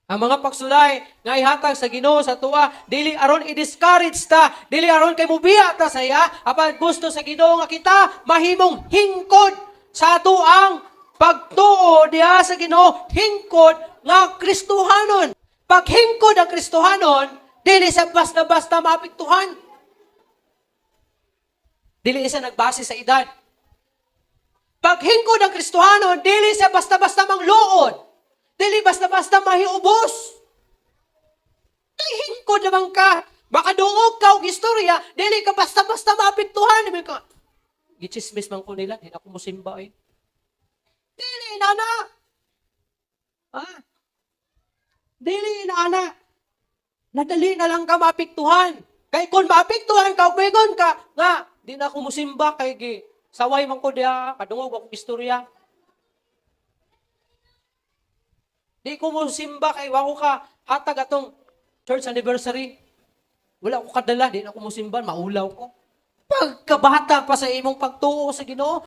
Ang mga pagsulay nga ihatag sa Ginoo sa atoa, dili aron i-discourage ta, dili aron kay mubiya ta sa iya, apan gusto sa Ginoo nga kita mahimong hingkod sa atoang pagtuo diha sa Ginoo, hingkod nga Kristohanon. Pag hingkod ang Kristohanon, dili sa basta-basta maapektuhan. Dili isa nagbase sa edad. Pag hingkod ang Kristohanon, dili siya basta-basta mangluod. Dili basta-basta mahiubos. Kay hingkod naman ka. Makaduog ka og istorya, dili ka basta-basta maapektuhan. Dili ka, "Gichismis man ko nila, di na ako musimba eh." Dili na na. Ah. Dili na na. Nadali na lang ka maapektuhan. Kay kung maapektuhan ka, ug ka, nga, "Di na ako musimba kay gi saway man ko diha, kadungog akong istorya. Di ko musimba kay wa ko ka hatag atong church anniversary. Wala ko kadala, di na ako musimba, maulaw ko." Pagkabata pa sa imong pagtuo sa Ginoo.